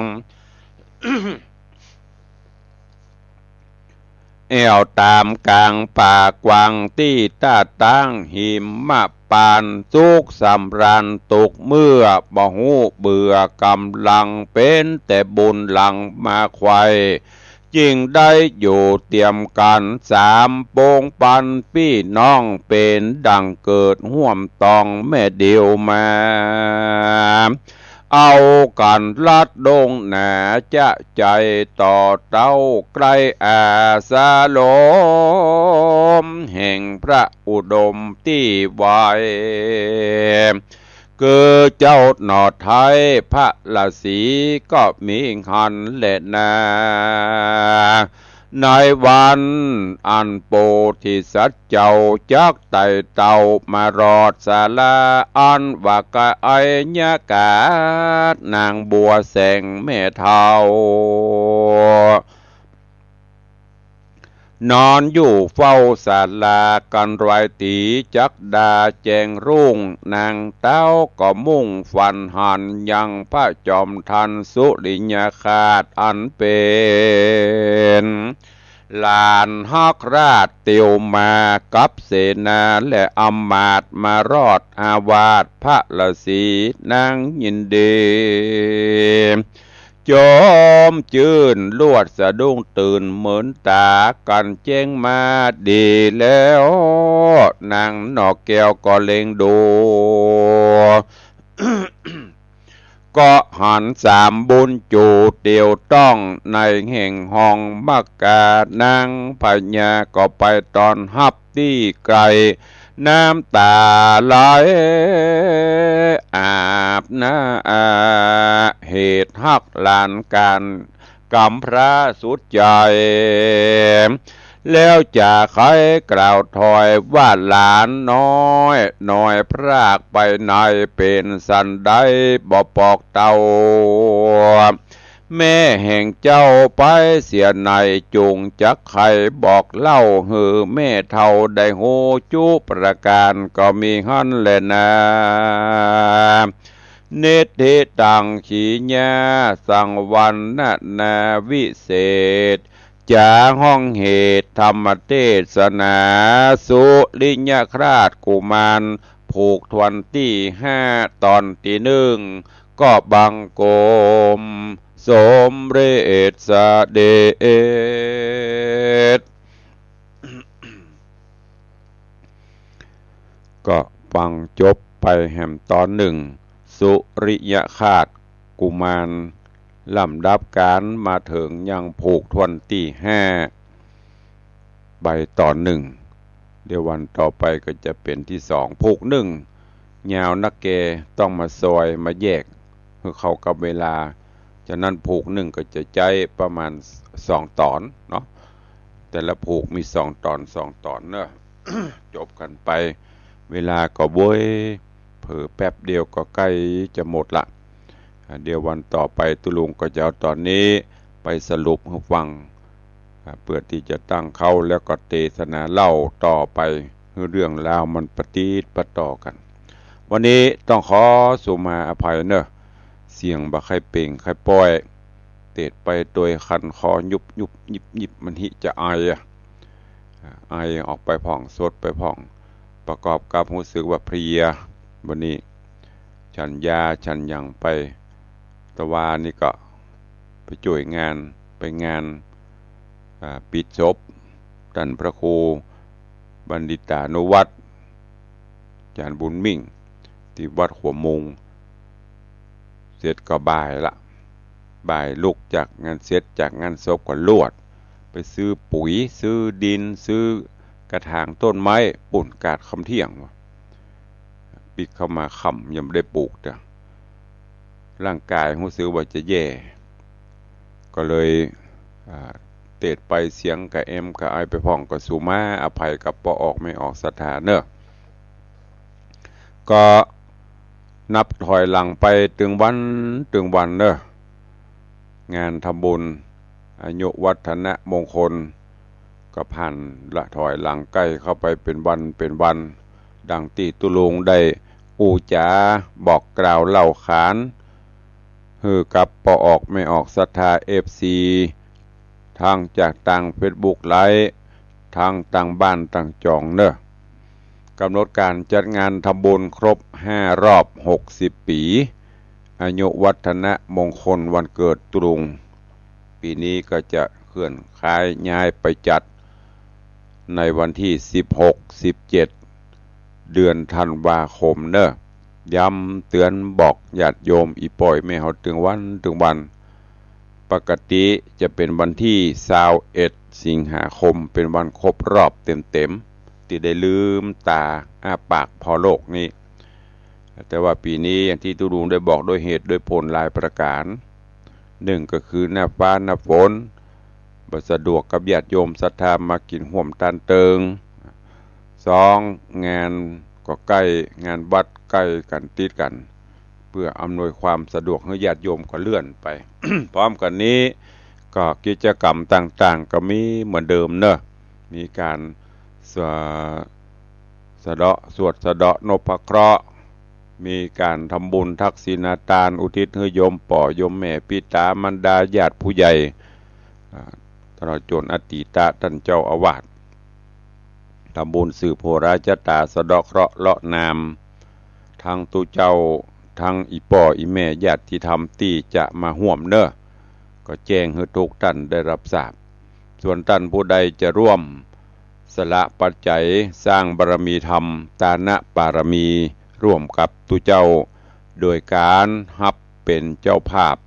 แอ่วต๋ามก๋างป่ากว้างตี้ต้าตั้งหิมมะปาน สุขสำราญตุ๊กเมื่อบ่ฮู้เบื่อ ก๋ำลังเป๋นแต่บุญหลังมาไขว่ จิ่งได้อยู่เตียมกั๋นสามปงปันปี้น้อง เป๋นดั่งเกิดฮ่วมตองแม่เดียวมา เอากั๋นลัดดงหนา จะใจ๋ต่อเต้าใก้อาสาลม แห่งพระอุดมตี้ไหว คือเจ้าหน่อไท้พระราศีก็มีหั้นแลนา ในวันอันโพธิสัตว์เจ้าจักไต่เต้ามารอดศาลา อันว่าไกยกาศนางบัวแสงแม่เฒ่า นอนอยู่เฝ้าศาลากั๋นรวยตี๋ จักดาแจ้งรุ่ง นางเต๊าก็มุ่งฝันหันยังพระจอมทันสุริยคราช อันเป๋นหลานฮักราชเตียวมากับเสนาและอำมาตย์มารอดอาวาสพระราศี นางยินดี จอมจื้นลวดสะดุ้งตื่น เมินต๋ากั๋นแจ้งมาดีแล้ว นางหน่อแก้วก็เล็งดู ก็หันสามบุญจูเตียวต้องในแห่งห้องมักกา นางพญาก็ไปต้อนฮับตี้ไก๋ น้ำต๋าไหลอาบหน้า เหตุฮักหลานกั๋นกำพร้าสุดใจ๋ แล้วจะใค่กล่าวถ้อยว่า หลานน้อยน้อยพรากไปใน เป๋นสันใดบ่บอกเต้า แม่แห่งเจ้าไปเสียไหน จุ่งจักใค่บอกเล่าหื้อแม่เฒ่าได้ฮู้จุประก๋าน ก็มีหั้นแลนา นิทธิตัง ขีญา สังวรรณนาวิเศษ จ๋าห้องเหตุธรรมเทศนา สุริยคราชกุมาร ผูกถ้วนตี้ห้า ต๋อนตี้นึ่ง ก็บังคมสมเร็จเสด็จ ก็ฟังจบไปแหมต๋อนนึ่ง สุริยคราชกุมาร ลำดับก๋านมาเถิงยังผูกถ้วนตี้ห้า ไปต๋อนนึ่ง เดี๋ยววันต่อไปก็จะเป๋นตี้สอง ผูกนึ่ง ยาวนักแก ต้องมาซอย มาแยก หื้อเข้ากับเวลา ฉะนั้นผูกนึ่งก็จะใจ๊ประมาณสองต๋อนเนาะ แต่ละผูกมีสองต๋อน สองต๋อนเนาะ จบกั๋นไป เวลาก็เว้ย เผลอแป๊บเดียวก็ใก้จะหมดละ อ่า เดี๋ยววันต่อไปตุ๊ลุงก็จะเอาต๋อนนี้ไปสรุปหื้อฟัง อ่า เปื้อตี้จะตั้งเค้าแล้วก็เตสนาเล่าต่อไป หื้อเรื่องราวมันปะติดปะต่อกั๋น วันนี้ต้องขอสุมาอภัยเนาะ เสียงบ่ใค่เปล่งใค่ป้อย เตสไปตวยคันคอยุบยุบยิบยิบ มันหิจะไออะ อ่า ไอออกไปพ่อง ซดไปพ่อง ประกอบกับฮู้สึกว่าเพลีย วันนี้ฉันยาฉันหยังไป ตะวานี้ก็ไปจ้วยงาน ไปงาน อ่า ปิดศพต้านพระครูบัณฑิตานุวัฒน์ อาจ๋ารย์บุญมิ่ง ตี้วัดขัวมุง เสร็จก็บ่ายละ บ่ายลุกจากงาน เสร็จจากงานศพก็ลวด ไปซื้อปุ๋ย ซื้อดิน ซื้อกระถางต้นไม้ ปู๊นกาดค่ำเที่ยง ปิ๊กเข้ามาค่ำยังบ่ได้ปลูกเตื้อ ร่างก๋ายฮู้สึกว่าจะแย่ ก็เลย อ่า เตสไปเสียงกะแอมกะไอไปพ่อง ก็สุมาอภัยกับป้อออกแม่ออกศรัทธาเนาะ ก็นับถอยหลังไปตึงวันตึงวันเนาะ งานทำบุญอายุวัฒนมงคล ก็ผ่านละถอยหลังใก้เข้าไปเป๋นวันเป๋นวัน ดังตี้ตุ๊ลุงได้อู้จ๋าบอกกล่าวเล่าขาน หื้อกับป้อออกแม่ออกศรัทธา เอฟซี ทั้งจากตางเฟซบุ๊กไลฟ์ ทั้งตางบ้านตางจองเนาะ ก๋ำหนดก๋านจัดงานทำบุญครบห้ารอบหกสิบปี๋ อายุวัฒนมงคลวันเกิดตุ๊ลุง ปี๋นี้ก็จะเคลื่อนย้ายไปจัดในวันตี้สิบหก สิบเจ็ด เดือนธันวาคมเนาะ ย้ำเตื๋อนบอกญาติโยมอี่ป้ออี่แม่เฮาตึงวันตึงวัน ปกติจะเป๋นวันตี้ซาวเอ็ด สิงหาคม เป๋นวันครบรอบเต๋มๆ ตี้ได้ลืมต๋าอ้าปากผ่อโลกนี้ แต่ว่าปี๋นี้อย่างตี้ตุ๊ลุงได้บอกโดยเหตุโดยผลหลายประก๋าน นึ่งก็คือหน้าฟ้าหน้าฝน บ่สะดวกกับญาติโยมศรัทธามากิ๋นฮ่วมตานเติง สอง งานก็ใก้ งานวัดใก้กั๋นติดกั๋น เปื้ออำนวยความสะดวกหื้อญาติโยมก็เลื่อนไป พร้อมกั๋นนี้ก็กิจกรรมต่างๆ ก็มีเหมือนเดิมเนาะ มีก๋านสะ- สะเดาะ สวดสะเดาะนพเคราะห์ มีก๋านทำบุญทักษิณาตานอุทิศหื้อโยมป้อโยมแม่ ปิต๋ามารดาญาติผู้ใหญ่ อ่า ตลอดจ๋นอดีตต้านเจ้าอาวาส ทำบุญสืบโหราชะต๋า สะเดาะเคราะห์เลาะนาม ตึงตุ๊เจ้า ตึงอี่ป้ออี่แม่ญาติธรรมตี้จะมาฮ่วมเนาะ ก็แจ้งหื้อทุกต้านได้ฮับทราบ ส่วนต้านผู้ใดจะร่วมสละปัจจัยสร้างบารมีธรรม ตานะบารมี ร่วมกับตุ๊เจ้า โดยก๋านฮับเป๋นเจ้าภาพ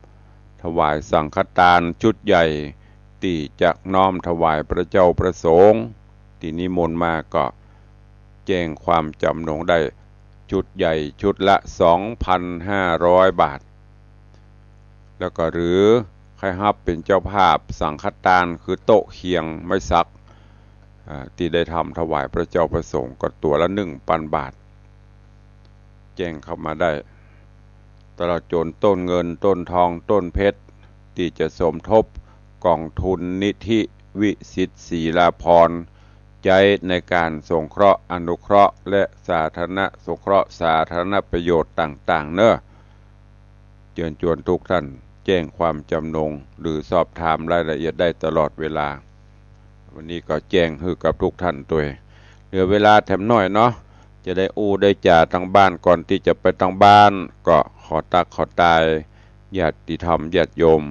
ถวายสังฆตานชุดใหญ่ ตี้จะน้อมถวายพระเจ้าพระสงฆ์ ตี้นิมนต์มาก็แจ้งความจ๋ำนงได้ ชุดใหญ่ชุดละสองพันห้าร้อยบาท แล้วก็หรือใค่ฮับเป๋นเจ้าภาพสังฆตาน คือโต๊ะเคียงไม้สัก อ่า ตี้ได้ทำถวายพระเจ้าพระสงฆ์ก็ตั๋วละหนึ่งปันบาท แจ้งเข้ามาได้ ตลอดจ๋นต้นเงิน ต้นทอง ต้นเพชร ตี้จะสมทบก๋องทุนนิธิวิสิทธิ์ศรีลาภรณ์ ใจ๊ในก๋านสงเคราะห์อนุเคราะห์ และสาธารณสงเคราะห์ สาธารณประโยชน์ต่างๆ เนาะ เจิญจวนทุกต้านแจ้งความจ๋ำนง หรือสอบถามรายละเอียดได้ตลอดเวลา วันนี้ก็แจ้งหื้อกับทุกต้านตวย เหลือเวลาแถมหน้อยเนาะ จะได้อู้ได้จ๋าตางบ้าน ก่อนตี้จะไปตางบ้าน ก็ขอตั๊กขอตายญาติธรรมญาติโยม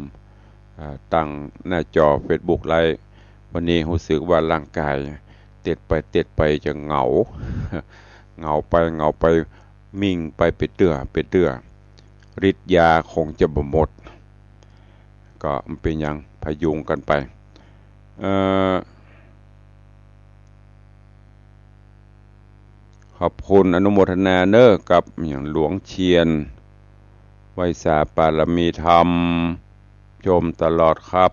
อ่า ตางหน้าจอเฟซบุ๊กไลฟ์ วันนี้ฮู้สึกว่าร่างก๋ายเต็ดไปเต็ดไปจะเหงา เหงาไปเหงาไป มิ่งไปเป๋นเตื้อเป๋นเตื้อ ฤทธิ์ยาคงจะบ่หมด ก็บ่เป๋นหยัง พยุงกั๋นไป เอ่อ ขอบคุณอนุโมทนาเน้อ กับหลวงเชียน ไหว้สาปารมีธรรม ชมตลอดครับ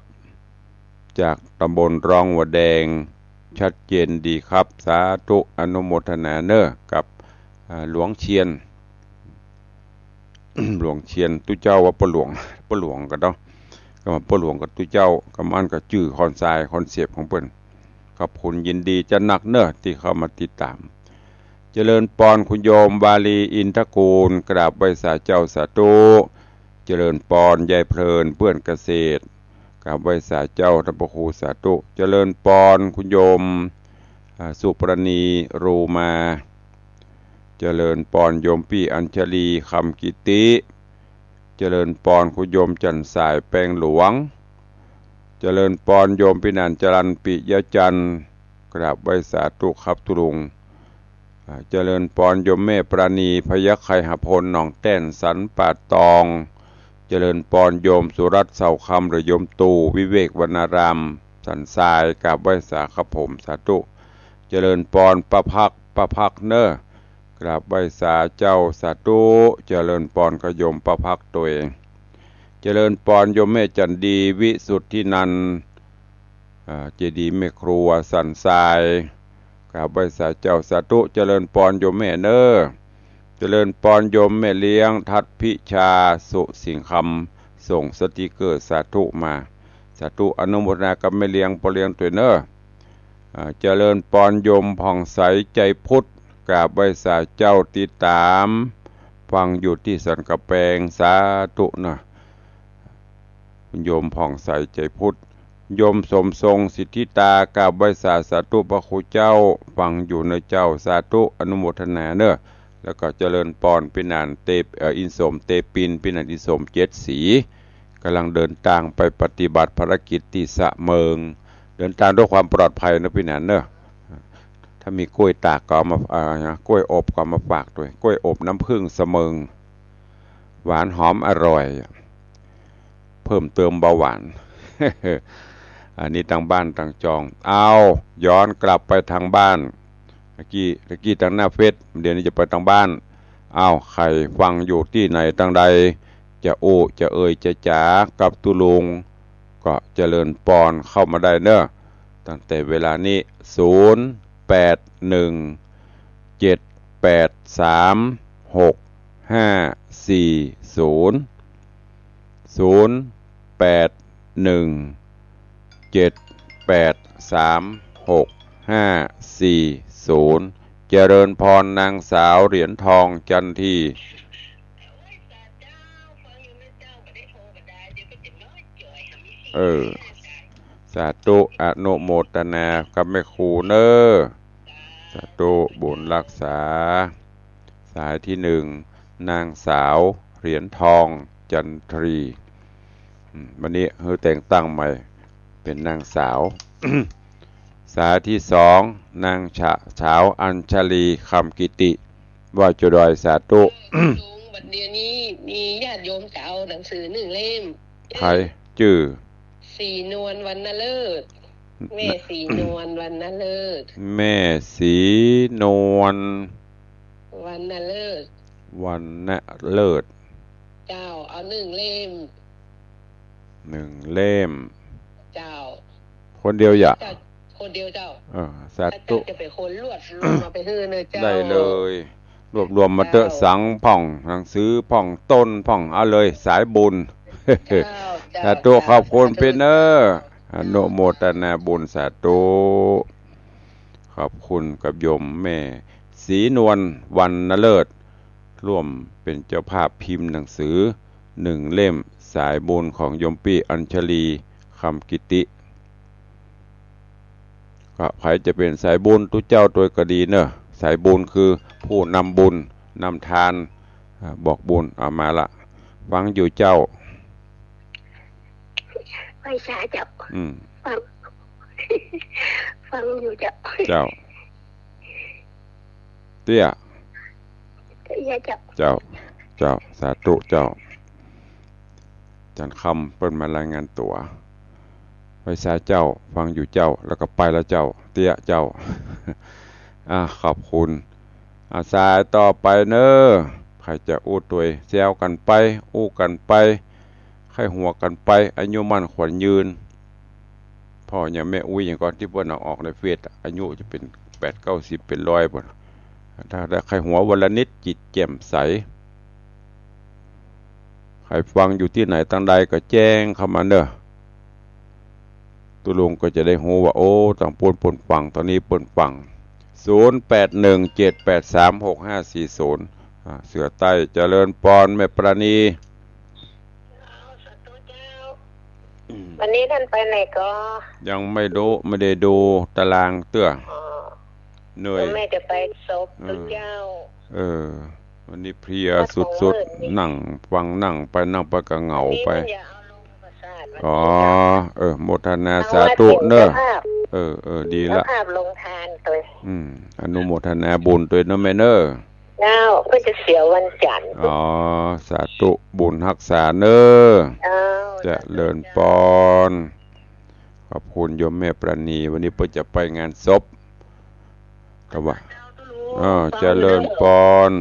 จากตำบลร้องหัวแดง ชัดเจนดีครับ สาธุ อนุโมทนาเน้อ กับ อ่า หลวงเชียน หลวงเชียน ตุ๊เจ้าว่าป้อหลวง ป้อหลวงกั๋นเนาะ ก็ว่าป้อหลวงกับตุ๊เจ้า ก็มันก็จื้อคอนไซน์ คอนเซปต์ของเปิ้น ขอบคุณ ยินดีจะนักเน้อ ตี้เข้ามาติดตาม เจริญปอนคุณโยมวาลีอินทกูล กราบไหว้สาเจ้า สาธุ เจริญปอนยายเพลิน เปื้อนเกษตร กราบไหว้สาเจ้า ต้านพระครู สาธุ เจริญปอนคุณโยม อ่า สุปรณี รูมา เจริญปอนโยมปี้อัญชลี คำกิติ เจริญปอนคุณโยมจันทร์สาย แปงหลวง เจริญปอนโยมปี้หนานจรัญ ปิยะจันทร์ กราบไหว้สาธุครับตุ๊ลุง อ่า เจริญปอนโยมแม่ปราณี พยัคฆ์ไคหพล หนองแต้น สันป่าตอง เจริญปอนโยมสุรัตน์ เสาคำ หรือโยมตู่ วิเวกวรรณาราม สันทราย กราบไหว้สาครับผม สาธุ เจริญปอนป้าภัก ป้าภักเน้อ กราบไหว้สาเจ้า สาธุ เจริญปอนกับโยมป้าภักตวย เจริญปอนโยมแม่จันดี วิสุทธินันท์ อ่า เจดีย์แม่ครัว สันทราย กราบไหว้สาเจ้า สาธุ เจริญปอนโยมแม่เน้อ เจริญปอนโยมแม่เลี้ยง ทัศน์พิชา สุสิงห์คำ ส่งสติกเกอร์ สาธุมา สาธุ อนุโมทนากับแม่เลี้ยง ป้อเลี้ยงตวยเน้อ อ่า เจริญปอนโยมผ่องใส ใจพุทธ กราบไหว้สาเจ้า ติดตามฟังอยู่ตี้สันกำแปง สาธุเน้อ โยมผ่องใส ใจพุทธ โยมสมทรง สิทธิตา กราบไหว้สา สาธุพระครูเจ้า ฟังอยู่เน้อเจ้า สาธุ อนุโมทนาเน้อ แล้วก็เจริญปอนปี้หนานเต เอ่อ อินสม เตปิน ปี้หนานอินสม เจ็ดสี ก่ำลังเดินตางไปปฏิบัติภารกิจตี้สะเมิง เดินตางด้วยความปลอดภัยเน้อปี้หนานเน้อ ถ้ามีกล้วยตากก็เอามา เอ่อ กล้วยอบก็เอามาฝากตวย กล้วยอบน้ำผึ้งสะเมิง หวานหอมอร่อย เพิ่มเติมเบาหวาน อันนี้ตางบ้านตางจอง เอา ย้อนกลับไปตางบ้าน ตะกี้ ตะกี้ตางหน้าเฟซ เดี๋ยวนี้จะไปตางบ้าน เอา ใผฟังอยู่ตี้ไหนตางใด จะอู้ จะเอ่ย จะจ๋ากับตุ๊ลุง ก็เจริญปอนเข้ามาได้เน้อ ตั้งแต่เวลานี้ ศูนย์ แปด หนึ่ง เจ็ด แปด สาม หก ห้า สี่ ศูนย์ ศูนย์ แปด หนึ่ง เจ็ด แปด สาม หก ห้า สี่ ศูนย์ เจริญปอนนางสาวเหรียญทอง จันที เออ สาธุ อนุโมทนากับแม่ครูเน้อ สาธุ บุญรักษา สายที่หนึ่ง นางสาวเหรียญทอง จันทรี อืม วันนี้หื้อแต่งตั้งใหม่ เป๋นนางสาว สายที่สอง นางสาวอัญชลี คำกิติ ว่าจุดอย สาธุ ลุง บัดเดี๋ยวนี้มีญาติโยมจะเอาหนังสือหนึ่งเล่ม ใผจื้อ ศรีนวล วรรณเลิศ แม่ศรีนวล วรรณเลิศ แม่ศรีนวล วรรณเลิศ วรรณเลิศ เจ้า เอาหนึ่งเล่ม หนึ่งเล่ม เจ้า คนเดียวอย่า เจ้า คนเดียวเจ้า เออ สาธุ เจ้าจะเป๋นคนรวบรวมมาไปหื้อเน้อเจ้า ได้เลย รวบรวมมาเต๊อะ เจ้า สังพ่อง หนังสือพ่อง ต้นพ่อง เอาเลย สายบุญ เจ้า เจ้า สาธุ เจ้า ขอบคุณ สาธุ ปี้เน้อ อนุโมทนาบุญ สาธุ ขอบคุณกับโยมแม่ศรีนวล วรรณเลิศ ร่วมเป๋นเจ้าภาพพิมพ์หนังสือหนึ่งเล่ม สายบุญของโยมปี้อัญชลี คำกิติ ก็ใผจะเป๋นสายบุญตุ๊เจ้าตวยก็ดีเน้อ สายบุญคือผู้นำบุญ นำทาน อ่า บอกบุญ เอามาละ ฟังอยู่เจ้า ไหว้สาเจ้า อืม ฟัง ฟังอยู่เจ้า เจ้า เตี้ย เตี้ยเจ้า เจ้า เจ้า สาธุเจ้า จันทร์คำเปิ้นมารายงานตั๋ว ไหว้สาเจ้า ฟังอยู่เจ้า แล้วก็ไปแล้วเจ้า เตี้ยเจ้า อ่า ขอบคุณ อ่า สายต่อไปเน่อ ใผจะอู้ตวย แซวกั๋นไป อู้กั๋นไป ใค่หัวกั๋นไป อายุมั่นขวัญยืน พ่อหยังแม่อุ๊ยหยังก่อ ตี้เปิ้นเอาออกในเฟซอะ อายุจะเป๋นแปดเก้าสิบ เป๋นร้อยปู้น ถ้า ถ้าใค่หัววันละนิด จิตแจ่มใส ใผฟังอยู่ตี้ไหนตางใดก็แจ้งเข้ามาเน่อ ตุ๊ลุงก็จะได้ฮู้ว่า โอ้ ตางปู๊นเปิ้นฟัง ตางนี้เปิ้นฟัง ศูนย์แปดหนึ่งเจ็ดแปดสามหกห้าสี่ศูนย์ อ่า เสือใต้เจริญปอน แม่ปราณี วันนี้ต้านไปไหนก่อ ยังไม่รู้ ไม่ได้ดูตารางเตื้อ อ๋อ เหนื่อย แม่จะไปศพตุ๊เจ้า เออ วันนี้เพลียสุดๆ วัดหงส์มืดนี่ นั่งฟัง นั่งไป นั่งไปก็เหงาไป วันนี้เปิ้นจะเอาลงประสาท อ๋อ วันนี้เจ้า เออ โมทนาสาธุเน่อ เจ้าภาพ เออ เออ ดีละ เจ้าภาพลงทานตวย อืม อนุโมทนาบุญตวยเน่อแม่เน่อ เจ้า เปิ้นจะเสียวันจันทร์ อ๋อ สาธุ บุญฮักษาเน่อ เจ้า เจริญปอน ขอบคุณโยมแม่ปราณี วันนี้เปิ้นจะไปงานศพ แต่ว่า เจ้าตุ๊ลุง อ๋อ ฟังอยู่ เจริญปอน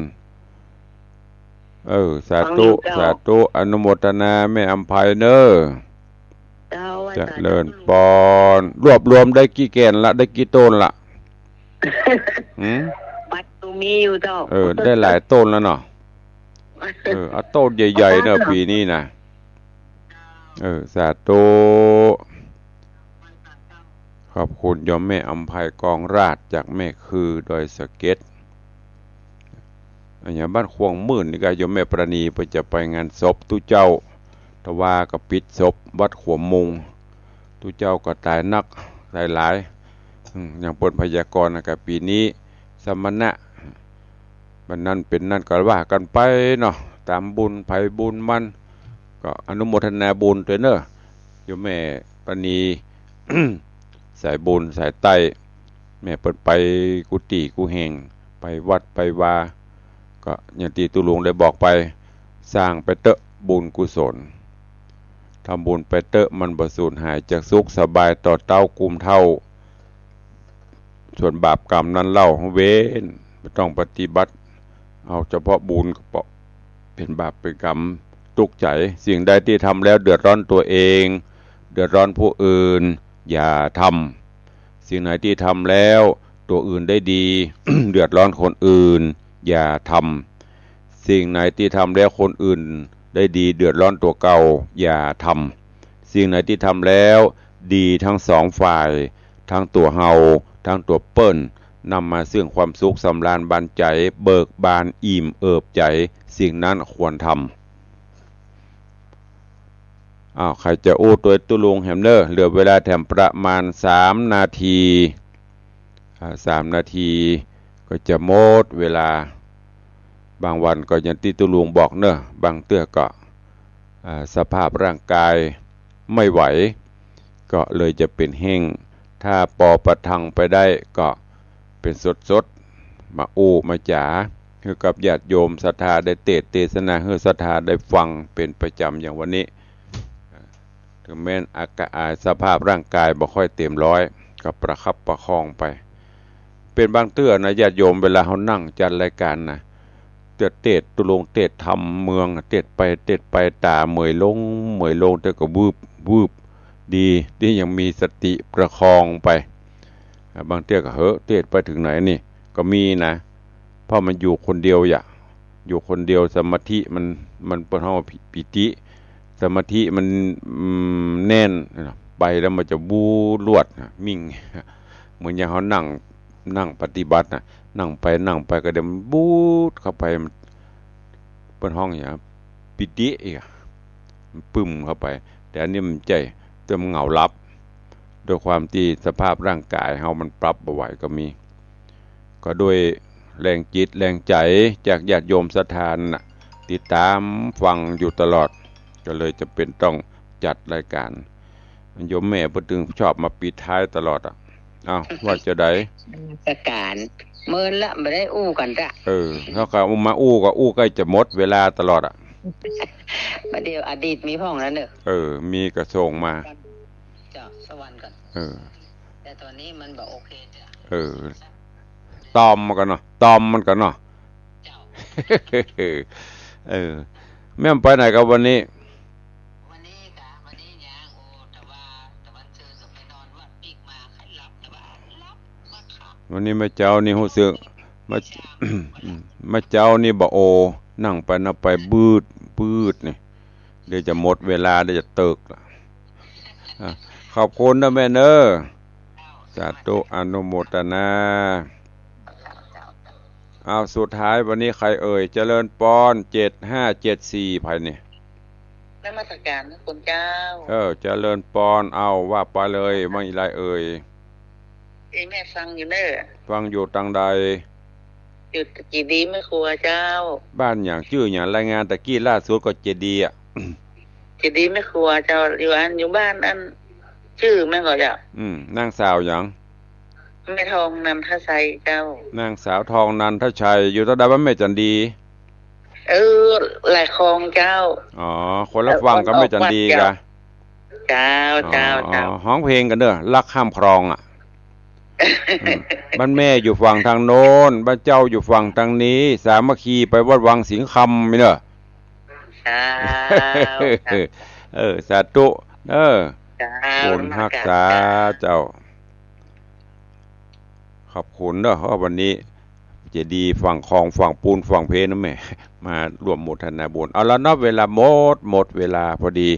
เออ สาธุ ฟังอยู่เจ้า สาธุ อนุโมทนาแม่อำไพเน่อ เจ้า เจริญปอน รวบรวมได้กี่แก่นละ ได้กี่ต้นละ หืม บัตรก็มีอยู่เจ้า เออ ได้หลายต้นแล้วเนาะ เออ เอาต้นใหญ่ๆ เน่อ ปี๋นี้นะ เออ สาธุ ขอบคุณโยมแม่อำไพกองราชจากแม่คือดอยสะเก็ด อันอย่างบ้านขวงหมื่นนี่ก็โยมแม่ปราณีเปิ้นจะไปงานศพตุ๊เจ้า ทว่าก็ปิดศพวัดขวงมุง ตุ๊เจ้าก็ต๋ายนัก ต๋ายหลาย อืม อย่างเปิ้นพยากรณ์นะ ก็ปี๋นี้สมณะ มันนั่นเป๋นนั่นก็ว่ากั๋นไปเนาะ ต๋ามบุญใผบุญมัน ก็อนุโมทนาบุญตวยเน่อ โยมแม่ปราณี สายบุญสายใต้ แม่เปิ้นไปกู้ตี้กู้แห่ง ไปวัดไปวา ก็อย่างตี้ตุ๊ลุงได้บอกไป สร้างไปเต๊อะบุญกุศล ทำบุญไปเต๊อะ มันบ่สูญหายจากสุข สบายต่อเต้ากุมเฒ่า ส่วนบาปกรรมนั้นเล่าเว้น บ่ต้องปฏิบัติ เอาเฉพาะบุญก็เป๋นบาปเป๋นกรรม ตุ๊กข์ใจ๋ สิ่งใดที่ทำแล้วเดือดร้อนตัวเอง เดือดร้อนผู้อื่น อย่าทำ สิ่งไหนที่ทำแล้วตัวอื่นได้ดี เดือดร้อนคนอื่น อย่าทำ สิ่งไหนที่ทำแล้วคนอื่นได้ดี เดือดร้อนตั๋วเก่า อย่าทำ สิ่งไหนที่ทำแล้วดีทั้งสองฝ่าย ทั้งตั๋วเฮา ทั้งตั๋วเปิ้น นำมาซึ่งความสุขสำราญบานใจ๋ เบิกบานอิ่มเอิบใจ๋ สิ่งนั้นควรทำ อ้าว ใผจะอู้ตวยตุ๊ลุงแหมเน่อ เหลือเวลาแถมประมาณสามนาที อ่า สามนาทีก็จะหมดเวลา บางวันก็อย่างตี้ตุ๊ลุงบอกเน่อ บางเตื้อก็ อ่า สภาพร่างกายไม่ไหว ก็เลยจะเป๋นแห้ง ถ้าปอประทังไปได้ก็เป๋นสดๆ มาอู้มาจ๋า หื้อกับญาติโยมศรัทธาได้เตสน์เตสนา หื้อศรัทธาได้ฟังเป๋นประจ๋ำอย่างวันนี้ เถิงแม้นอาการ อ่า สภาพร่างกายบ่ค่อยเตรียมร้อย ก็ประคับประคองไป เป๋นบางเตื้อนะ ญาติโยม เวลาเฮานั่งจัดรายการนะ เตื้อเตสน์ตุ๊ลุงเตสน์ธรรมเมือง เตสน์ไปเตสน์ไป ต๋าเหมยลงเหมยลง แต่ก็วืบวืบ ดีตี้ยังมีสติประคองไป อ่า บางเตื้อก็ เฮ้อ เตสน์ไปเถิงไหนนี่ ก็มีนะ เพราะมันอยู่คนเดียวอย่า อยู่คนเดียวสมาธิมัน มันเปิ้นฮ้องว่าปีติ สมาธิมัน อืม แน่น ไปแล้วมันจะบูลวดนะ มิ่ง เหมือนอย่างเฮานั่ง นั่งปฏิบัตินะ นั่งไปนั่งไปก็เดี๋ยวมันบูดเข้าไป มัน เปิ้นฮ้องหยัง ปีติอีกอะ มันปึ้มเข้าไป แต่อันนี้มันบ่ใจ้ แต่มันเหงาหลับ ด้วยความตี้สภาพร่างกายเฮามันปรับบ่ไหวก็มี ก็ด้วยแรงจิตแรงใจ๋จากญาติโยมศรัทธาน่ะ ติดต๋ามฟังอยู่ตลอด ก็เลยจ๋ำเป๋นต้องจัดรายการ โยมแม่เปิ้นจึงชอบมาปิดท้ายตลอดอะ อ้าว ว่าจาใด นมัสการ เมินละ บ่ได้อู้กั๋นจ้ะ เออ ถ้าเขามาอู้ก็อู้ใก้จะหมดเวลาตลอดอะ บ่าเดี่ยวอดีตมีพ่องแล้วเน่อ เออ มีก็ส่งมา เจ้า สวรรค์ก่อน เออ แต่ต๋อนนี้มันบ่โอเคจ้ะ เออ ตอมมันก่อนเนาะ ตอมมันก่อนเนาะ เจ้า เออ แม่มไปไหนกับวันนี้ วันนี้กะ วันนี้ยัง โอ้ แต่ว่า แต่วันซืนกะไปนอนวัดปิ๊กมา ใค่หลับ แต่ว่าหลับมาคัก วันนี้เมื่อเจ๊านี่ฮู้สึก เมื่อ เมื่อเจ๊านี่บ่โอ นั่งไปนั่งไปบืด บืดนี่ เดี๋ยวจะหมดเวลา เดี๋ยวจะเติกละ อ่ะ ขอบคุณนะแม่เนอะ สาธุ อนุโมทนา เอา สุดท้ายวันนี้ใครเอ่ย เจริญปอน เจ็ดห้าเจ็ดสี่ ใผเนี่ย นมัสการนะคุณเจ้า เออ เจริญปอน เอา ว่าไปเลย ว่าอีไรเอ่ย เอ้ย แม่ฟังอยู่เนอะ ฟังอยู่ตังใด อยู่เจดีย์แม่ครัวเจ้า บ้านหยัง จื้อหยัง รายงานตะกี้ล่าสุดก็เจดีย์อะ เจดีย์แม่ครัวเจ้า อยู่อัน อยู่บ้านอัน จื้อแม่นก่อเจ้า อืม นางสาวหยัง แม่ทองนันทชัยเจ้า นางสาวทองนันทชัย อยู่ตางใดบ้านแม่จันดี เออ หลายคลองเจ้า อ๋อ คนละฝั่งกับแม่จันดีกะ เจ้า เจ้า อ๋อ เจ้า อ๋อ ฮ้องเพลงกั๋นเนอะ รักข้ามคลองอะ อืม บ้านแม่อยู่ฝั่งตางโน้น บ้านเจ้าอยู่ฝั่งตางนี้ สามัคคีไปวัดวังสิงห์คำนี่เนอะ เจ้า เออ สาธุ เออ เจ้า บุญฮักษา เจ้า ขอบคุณเนอะ เพราะวันนี้เจดีย์ฝั่งคลอง ฝั่งปูน ฝั่งเพนะแม่ มาร่วมโมทนาบุญ เอาละเนาะ เวลาหมด หมดเวลาพอดี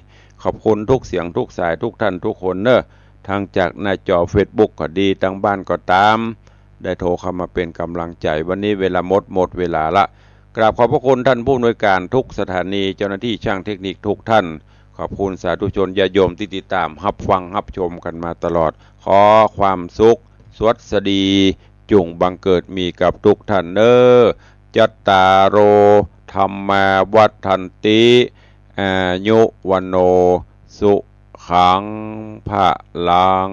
ขอบคุณทุกเสียงทุกสายทุกท่านทุกคนเนอะ ทั้งจากหน้าจอเฟซบุ๊กก็ดี ตางบ้านก็ต๋าม ได้โทรเข้ามาเป๋นก๋ำลังใจ๋ วันนี้เวลาหมด หมดเวลาละ กราบขอบพระคุณท่านผู้อำนวยการทุกสถานี เจ้าหน้าที่ช่างเทคนิคทุกท่าน ขอบคุณสาธุชนญาติโยมตี้ติดต๋ามฮับฟังฮับชมกั๋นมาตลอด ขอความสุขสวัสดี จุ่งบังเกิดมีกับทุกท่านเนอะ จัตตาโร ธัมมา วัฑฒันติ อายุ วัณโณ สุขัง พลัง